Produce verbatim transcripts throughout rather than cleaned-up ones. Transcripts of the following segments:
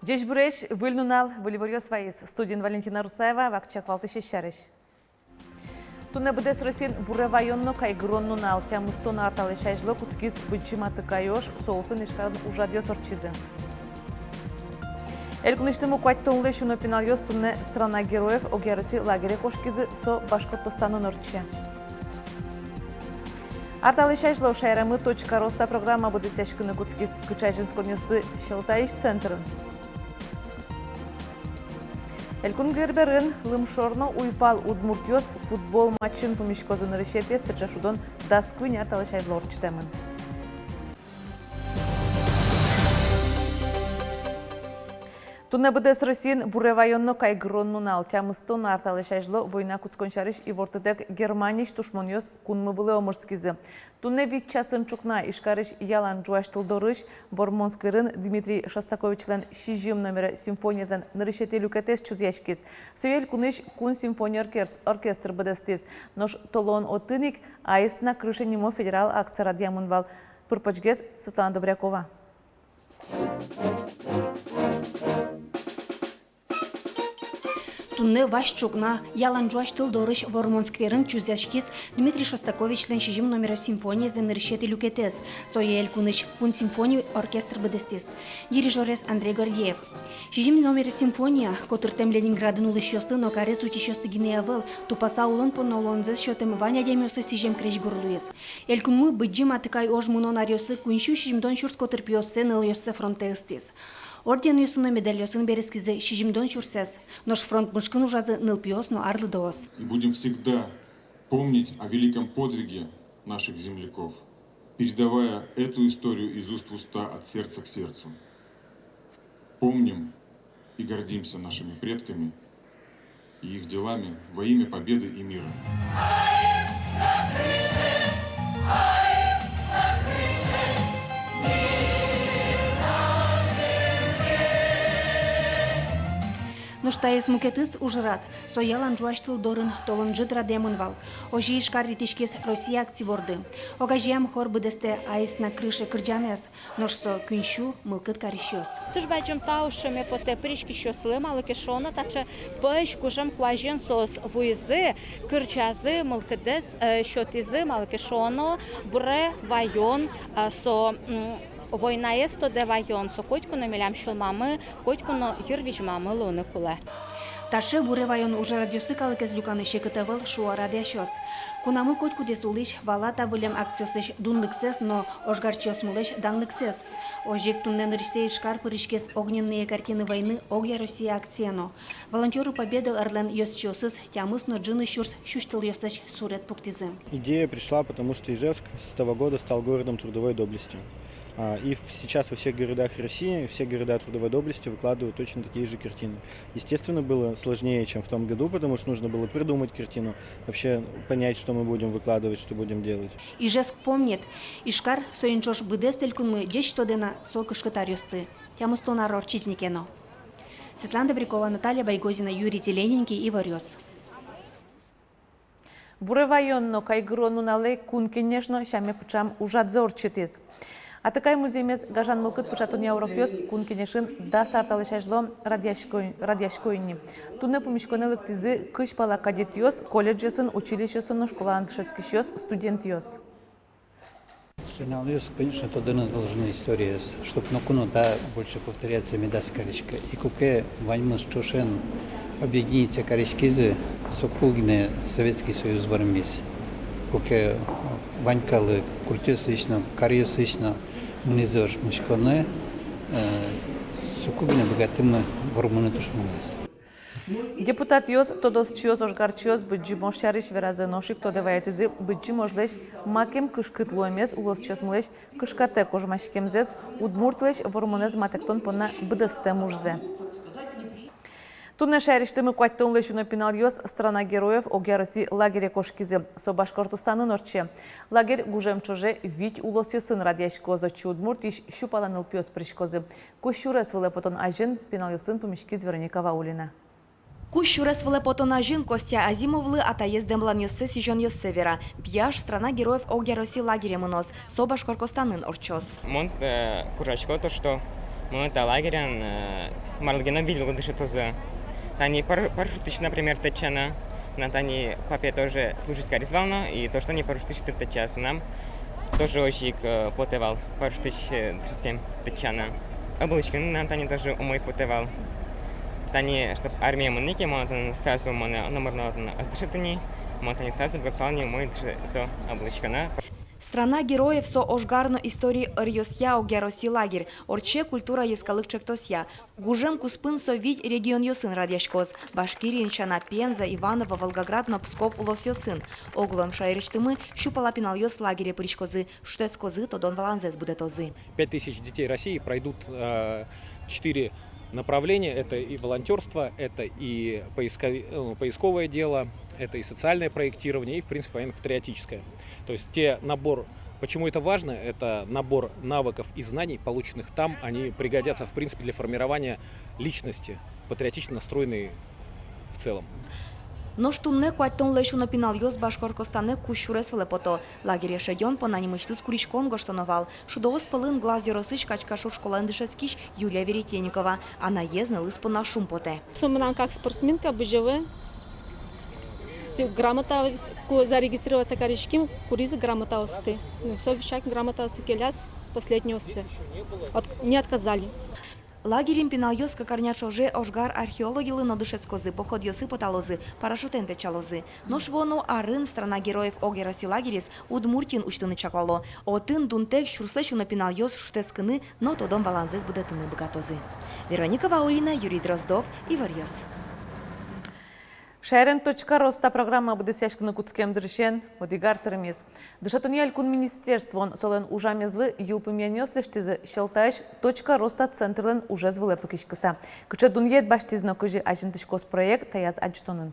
Ӟечбуресь, выль нунал, выль иворъёс вайиз. Студиын Валентина Русаева. Вакчияк валтӥсез сярысь. Туннэ быдэс Россиын буре ваён но кайгырон нунал. Тямыстон ар талэсь азьло кутскиз Быдӟым Атыкай ож, со улсын Ижкарын ужрадъёс ортчизы. Элькунысьтымы куатьтонлэсь уно пиналъёс туннэ «Страна героев» огъя Росси лагере кошкизы, со Башкортостанын ортче. Ар талэсь азьло шаерамы «Точка роста» программа быдэсъяськыны кутскиз. Кыӵе азинсконъёссы Сьӧлтаысь центрын? Элькун Герберын лымшор но уйпал удмуртъёс футбол матчын пумиськозы. Нырысетӥез сыӵе шудон дас куинь ар талэсь азьло ортчытэмын. Туннэ быдэс Россиын буре ваён но кайгырон нунал. Тямыстон ар талэсь азьло война кутскон сярысь ивортытэк Германиысь тушмонъёс кунмы вылэ омырскизы. Туннэ вить часын ӵукна Ижкарысь Ялан ӝуась тыл дорысь Вормон скверын Дмитрий Шостаковичлэн сизьым номеро симфониезлэн нырысетӥ люкетэз чузъяськиз. Сое элькунысь кун симфони оркерц-, оркестр быдэстӥз. Нош толон отын ик «Аист на крыше» нимо федерал акция радъямын вал. Пыр-почгес Светлана Добрякова. Туннэ вазь ӵукна Ялан ӝуась тыл дорысь Вормон скверын чузъяськиз Дмитрий Шостаковичлэн сизьым номеро симфониезлэн нырысетӥ люкетэз. Сое элькунысь кун симфони оркестр быдэстӥз. Дирижёрез Андрей Гордеев. Сизьым номеро симфония котыртэм Ленинградын улӥсьёслы но карез утисьёслы гинэ ӧвӧл, тупаса улон понна улонзэс сётэм вань адямиослы сӥзем крезьгур луиз. Элькунмы Быдӟым Атыкай ож мынон аръёсы куинь сю сизьымдон сюрс котырпиоссэ, нылъёссэ фронтэ ыстӥз. Орденъёсын но медальёсын берытскизы сизьымдон сюрсэз, нош фронт мышкын ужазы нылпиос но арлыдоос. И будем всегда помнить о великом подвиге наших земляков, передавая эту историю из уст в уста, от сердца к сердцу. Помним и гордимся нашими предками и их делами во имя Победы и мира. Нош таиз мукетыз ужрад. Со Ялан ӝуась тыл дорын толон ӝыт радъямын вал. Озьы Ижкар итӥськиз Россия акци борды. Огазеям хор быдэстэ «Аист на крыше» кырӟанэз. Нош со куинь сю мылкыд карисьёс. Туж бадӟым тау шуэме потэ пыриськисьёслы, малы ке шуоно таӵе пӧсь гужем куазен соос вуизы, кырӟазы, мылкыдэз, э, сётӥзы, малы ке шуоно буре ваён, э, со, м, войнаез тодэ ваён, со котьку но милям сюлмамы, котьку но йырвизьмамы луыны кулэ. Таӵе буре ваён ужрадъёсы калыкез люканы секыт ӧвӧл, шуо радъясьёс. Кунамы котькудӥз улӥсь вала та выллем акциослэсь дунлыксэс но ожгарчиосмылэсь данлыксэс. Озьы ик туннэ нырысьсэ Ижкар пыриськиз «Огненные картины войны» огъя Россия акцие но. «Волонтёры Победы» ӧрлэн ёзчиосыз тямыс но ӝыны сюрс сюсьтылъёслэсь суред пуктӥзы. Идея пришла, потому что Ижевск с того года стал городом трудовой доблести. А, и в-, сейчас во всех городах России, все города трудовой доблести выкладывают точно такие же картины. Естественно, было сложнее, чем в том году, потому что нужно было придумать картину, вообще понять, что мы будем выкладывать, что будем делать. Ижевск помнит. Ижкар, соин ӵош быдэс элькунмы ӟеч тодэ на со кышкыт аръёсты. Тямыстон ар ортчиз ни ке но. Светлана Добрякова, Наталья Байгозина, Юрий Зелененький, «Иворъёс». Буре ваён но кайгырон нуналэ Кун Кенеш но сяме пыӵам ужрадзэ ортчытӥз. Атыкай музеймес гажан мылкыд пыӵатонъя урокъёс Кун Кенешын дас ар талэсь азьло радъясько-, радъясько ини. Туннэ пумиськонэ лыктӥзы кызь пала кадетъёс, колледжъёсын, училищеосын но школаын дышетскисьёс, студентъёс. Пиналъёс, конечно, тодыны должны историез, чтоб ноку но та больше повторяться медаз кариськы. И куке ваньмыз ӵошен объединиться кариськизы, соку гинэ Советский Союз вормиз. Куке вань калык, гуртъёсысь но, каръёсысь но мынӥзы ошмоськыны, э, соку гинэ быгатӥмы вормыны тушмонэз. Депутатъёс, тодосчиос, ожгарчиос Быдӟым ож сярысь веразы, нош ик тодэ вайытӥзы Быдӟым ожлэсь макем кышкыт луэмез, улосчиосмылэсь кышкатэк ожмаськемзэс, Удмуртилэсь вормонэз матэктон понна быдэстэм ужзэ. Туннэ шаерысьтымы куатьтонлэсь уно пиналъёс «Страна героев» огъя Росси лагере кошкизы. Со Башкортостанын ортче. Лагерь гужем ӵоже вить улосъёсын радъяськоз, отчы Удмуртиысь сю пала нылпиос пыриськозы. Кузь сюрес вылэ потон азьын пиналъёсын пумиськиз Вероника Ваулина. Кузь сюрес вылэ потон азьын Костя Азимовлы атаез дэмланъёссэ, сӥзёнъёссэ вера. Пияш «Страна героев» огъя Росси лагере мыноз, со Башкортостанын ортчоз. Мон, э, кожасько то, что Мон та лагерьын, э, марлы гинэ выль улы дышетозы. Тани пар-, парашютысь, например, тэтчано. Но тани папе тоже служить кариз вал но, и тоже тани парашютысь тэтчаз. Мынам тоже озьы ик, э, потэ вал парашютысь, э, дышетскем тэтчано. Ӧбылӥськыны мынам тани тоже умой потэ вал. Тани, чтоб армие мынӥ ке, мон отын сразу, мон номыр но отын ӧз дышеты ни, мон тани сразу быгатысал ни умой дышетыны со ӧбылӥськыны. «Страна героев» — со ожгарно история ӧръёсъя огъяроссий лагерь, ортче «Культура» йӧскалык ӵектосъя. Гужем куспын со вить регионъёсын радъяськоз: Башкириын сяна Пенза, Иваново, Волгоград но Псков улосъёсын. Оглом шаерысьтымы сю пала пиналъёс лагере пыриськозы, шутэтскозы, тодон-валанзэс будэтозы. Пять тысяч детей России пройдут, э, четыре направления. Это и волонтёрство, это и поискови-, э, поисковое дело, это и социальное проектирование, и, в принципе, военно-патриотическое. То есть те набор, почему это важно, это набор навыков и знаний, полученных там, они пригодятся, в принципе, для формирования личности, патриотично настроенной в целом. Нош туннэ куатьтонлэсь уно пиналъёс Башкортостанэ кузь сюрес вылэ пото. Лагере шедён понна нимысьтыз куриськон гожтоно вал. Шудоос пӧлын Глаз ёросысь Качкашур школаын дышетскись Юлия Веретенникова. Анаез нылыз понна шумпотэ. Со мынам как спортсменка бызьылэ. Сю-, грамота, ку зарегистрироваться кариським, куризы грамотаосты. Ну, всё, вичак грамотаосты келяз, последнийёссы. От-, не отказали. Лагерьын пиналъёс кык арня ӵоже ожгар археологилы но дышетскозы, походъёсы поталозы, парашютэн тэтчалозы. Нош вуоно арын «Страна героев» огъяроссий лагерез Удмуртиын усьтыны чаклало. Отын дунтэк сюрслэсь уно пиналъёс шутэтскыны но тодон-валанзэс будэтыны быгатозы. Вероника Ваулина, Юрий Дроздов, «Иворъёс». Шаерын «Точка роста» программа быдэсъяськыны кутскем дырысен одӥг ар тырмиз. Дышетонъя элькун министерствоын солэн ужамезлы йылпумъянъёс лэсьтӥзы. Сьӧлтаысь «Точка роста» центрлэн ужез вылэ пыкиськыса. Кыӵе дунъет басьтӥз но кызьы азинтӥськоз проект, таяз адӟытонын.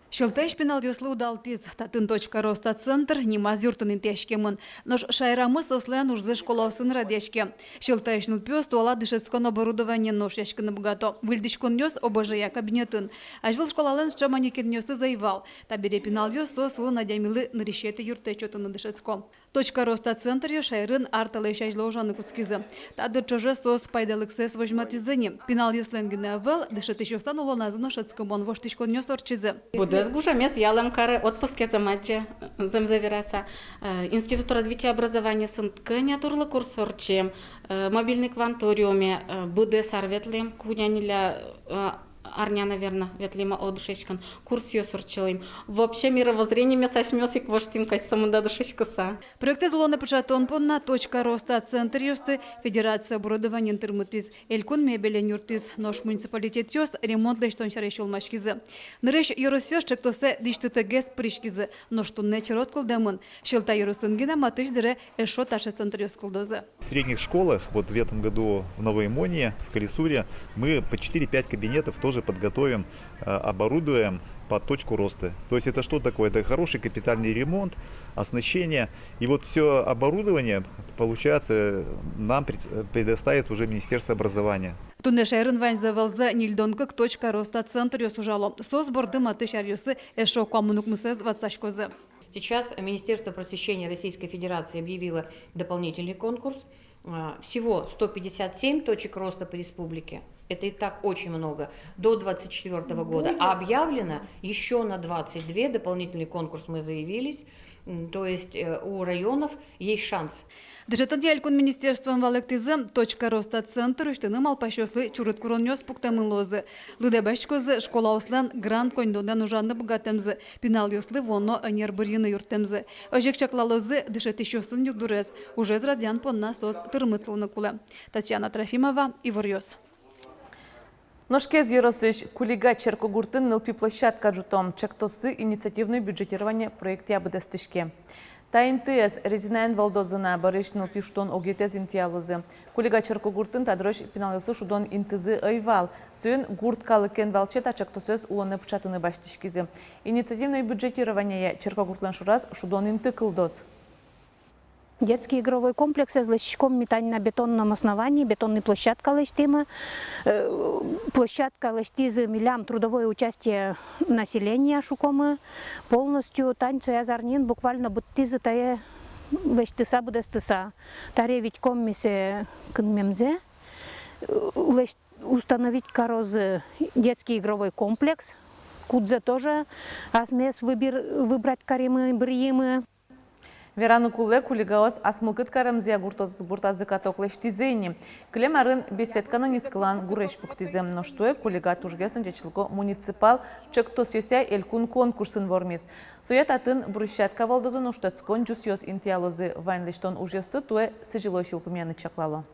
Сьӧлтаысь пиналъёслы удалтӥз. Татын «Точка роста» центр нимаз юртын интыяськемын. Нош шаерамы соослэн ужзы школаосын радъяське. Сьӧлтаысь нылпиос туала дышетскон оборудованиен но ушъяськыны быгато. Выльдӥськонъёс ОБЖ-я кабинетын. Азьвыл школалэн сыӵе манекенъёсыз ӧй вал. Табере пиналъёс соос вылын адямилы нырысетӥ юрттэт сётыны дышетско. «Точка роста» центръёс шаерын ар талэсь азьло ужаны кутскизы. Та дыр ӵоже соос пайдалыксэс возьматӥзы ни. Пиналъёслэн гинэ ӧвӧл, дышетӥсьёслэн улоназы но шӧдскымон воштӥськонъёс ортчизы. Быдэс гужемез ялэм каре, отпускез ӧм адӟе, зэмзэ вераса. Э, Институт развития образования сынткен ятурлы курс ортчем, э, мобильный кванториуме, э, быдэс ар ветлэм, куинь-ньыль, э, арня, наверно, ветлӥм, о, дышетскон курсъёс ортчылӥм. Вообще мировоззрениемес асьмеос ик воштӥм кадь сомында дышетскыса. Проектэз улонэ пыӵатон понна «Точка роста» центръёсты федерация оборудованиен тырмытӥз, элькун мебелен юрттӥз, нош муниципалитетъёс ремонт лэсьтон сярысь сюлмаськизы. Нырысь ёросъёс ӵектосэ дӥсьтытэгес пыриськизы, нош туннэ черод кылдэмын. Сьӧлта ёросын гинэ матысь дыре эшшо таӵе центръёс кылдозы. В средних школах, вот в этом году в Новой Монье, в Калисуре, мы по четыре-пять кабинетов тоже подготовим, э, оборудуем под «Точку роста». То есть это что такое? Это хороший капитальный ремонт, оснащение. И вот всё оборудование, получается, нам пред-, предоставит уже Министерство образования. Туннэ шаерын ваньзэ вылзэ ньыльдон кык «Точка роста» центръёс ужало. Соос борды матысь аръёсы эшшо куамын укмысэз ватсаськозы. Сейчас Министерство просвещения Российской Федерации объявило дополнительный конкурс. А, всего сто пятьдесят семь «Точек роста» по республике. Это и так очень много. До двадцать четвёртого года. А объявлено ещё на двадцать две, дополнительный конкурс, мы заявились. М, то есть, э, у районов есть шанс. Дышетонъя элькун министерствоын валэктӥзы: «Точка роста» центр усьтыны малпасьёслы чурыт куронъёс пуктэмын луозы. Лыдэ басьтӥськозы школаослэн грант коньдонэн ужаны быгатэмзы, пиналъёслы вуоно ӧнер бырйыны юрттэмзы. Озьы ик чаклалозы дышетӥсьёсын югдурез. Ужез радъян понна соос тырмыт луыны кулэ. Татьяна Трофимова, «Иворъёс». Нош Кез ёросысь Кулига черкогуртын нылпи площадка ӝуто. Ӵектоссы инициативное бюджетирование проектъя быдэстӥське. Та интыез резинаен вӧлдозы на, бӧрысь нылпи шудон огъетэз интыялозы. Кулига черкогуртын та дырозь пиналъёслы шудон интызы ӧй вал. Соин гурт калыкен валче та ӵектосэз улонэ пыӵатыны басьтӥськизы. Инициативное бюджетированиея черкогуртлэн шораз шудон инты кылдоз. Детский игровой комплексэз лэсьтӥськом ми тани на бетонном основании, бетонный площадка лэсьтӥмы. Э, площадка лэсьтӥзы милям «Трудовое участие населения» шукомы. Полностью тани сояз арняын буквально быдтӥзы тае лэсьтыса, быдэстыса. Таре витьком ми сое кынмемзэ. Лэсь-, установить карозы детский игровой комплекс, кудзэ тоже асьмеос выбир-, выбрать каримы, быръимы. Вераны кулэ, кулигаос ас мылкыд каремзыя гуртоз-, гуртазы каток лэсьтӥзы ини. Кылем арын беседка но нискылан гурезь пуктӥзы. Нош туэ кулига тужгес но ӟечлыко муниципал ӵектосъёсъя элькун конкурсын вормиз. Соя татын брусчатка вӧлдозы но шутэтскон ӟусъёс интыялозы. Вань лэсьтон ужъёсты туэ сӥзьылозь йылпумъяны чаклало.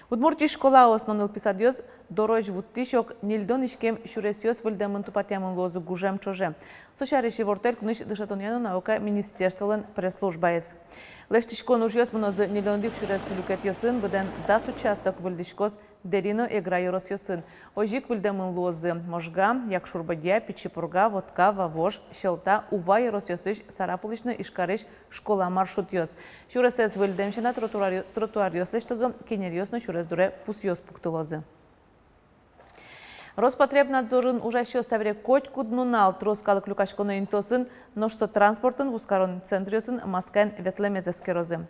Удмуртиысь школаос но нылпи садъёс дорозь вуттӥсь ог ньыльдон иськем сюресъёс выльдэмын-тупатъямын луозы гужем ӵоже. Со сярысь ивортэ элькунысь дышетонъя но наука министерстволэн пресс-службаез. Лэсьтӥськон ужъёс мынозы ньыльдон одӥг сюрес люкетъёсын, быдэн дас участок выльдӥськоз Дэри но Эгра ёросъёсын. Озьы ик выльдэмын луозы Можга, Якшур-Бӧдья, Пичи Пурга, Вотка, Вавож, Сьӧлта, Ува ёросъёсысь, Сарапулысь но Ижкарысь школа маршрутъёс. Сюресэз выльдэм сяна тротуар-, тротуаръёс лэсьтозы, кенеръёс но сюрес дуре пусъёс пуктылозы. Роспотребнадзорын ужасьёс табере котькуд нунал трос калык люкаськоно интыосын, нош со транспортын, вузкарон центръёсын маскаен ветлэмез эскерозы.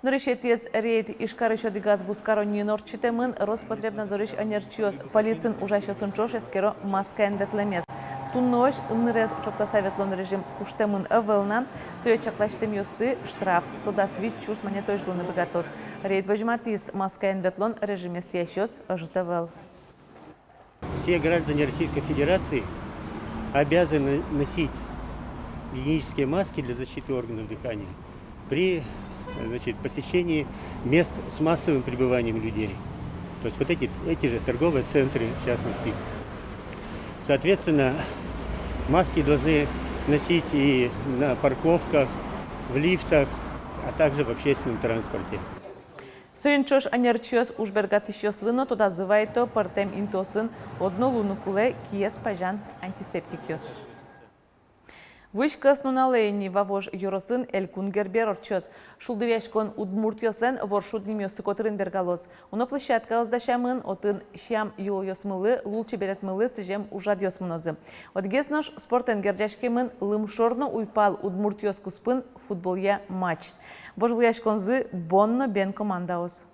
Нырысетӥез рейд Ижкарысь одӥгаз вузкаронниын ортчытэмын. Роспотребнадзорысь ӧнерчиос полициын ужасьёсын ӵош эскеро маскаен ветлэмез. Туннэозь ымнырез ӵоктаса ветлон режим куштэмын ӧвӧл на, сое чакласьтэмъёсты штраф со дас вить сюрс манетозь луыны быгатоз. Рейд возьматӥз: маскаен ветлон режимез тӥясьёс ӧжыт ӧвӧл. Все граждане Российской Федерации обязаны носить гигиенические маски для защиты органов дыхания при, значит, посещении мест с массовым пребыванием людей. То есть вот эти, эти же торговые центры, в частности. Соответственно, маски должны носить и на парковках, в лифтах, а также в общественном транспорте. Соин ӵош ӧнерчиос ужбергатӥсьёслы но тодазы вайто: пӧртэм интыосын одно луыны кулэ киез пазян антисептикъёс. Вуись кӧснуналэ ини Вавож ёросын Элькун Гербер ортчоз. Шулдыръяськон удмуртъёслэн воршуд нимъёссы котырын бергалоз. Уно площадкаос дасямын, отын сям-йылолъёсмылы, лулчеберетмылы сӥзем ужрадъёс мынозы. Одӥгез нош спортэн герӟаськемын: лымшор но уйпал удмуртъёс куспын футболъя матч. Вожвылъяськонзы бон но бен командаос.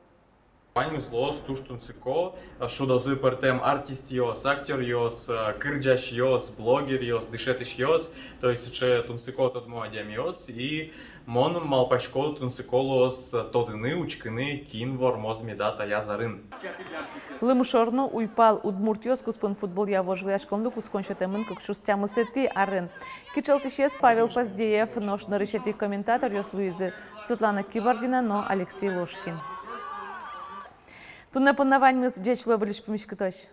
Ваньмыз луоз туж тунсыко, шудозы пӧртэм артистъёс, актёръёс, кырӟасьёс, блогеръёс, дышетӥсьёс, то есть сыӵе тунсыко тодмо адямиос, и мон малпасько, тунсыко луоз тодыны, учкыны, кин вормоз меда таяз арын. Лымшор но уйпал удмуртъёс куспын футболъя вожвылъяськонлы кутскон сётэмын кык сюрс тямысэтӥ арын. Кичӧлтӥсез Павел Поздеев, нош нырысетӥ комментаторъёс луизы Светлана Кибардина но Алексей Ложкин. Туннэ понна ваньмыз. Ӟеч луэ, выльысь пумиськытозь.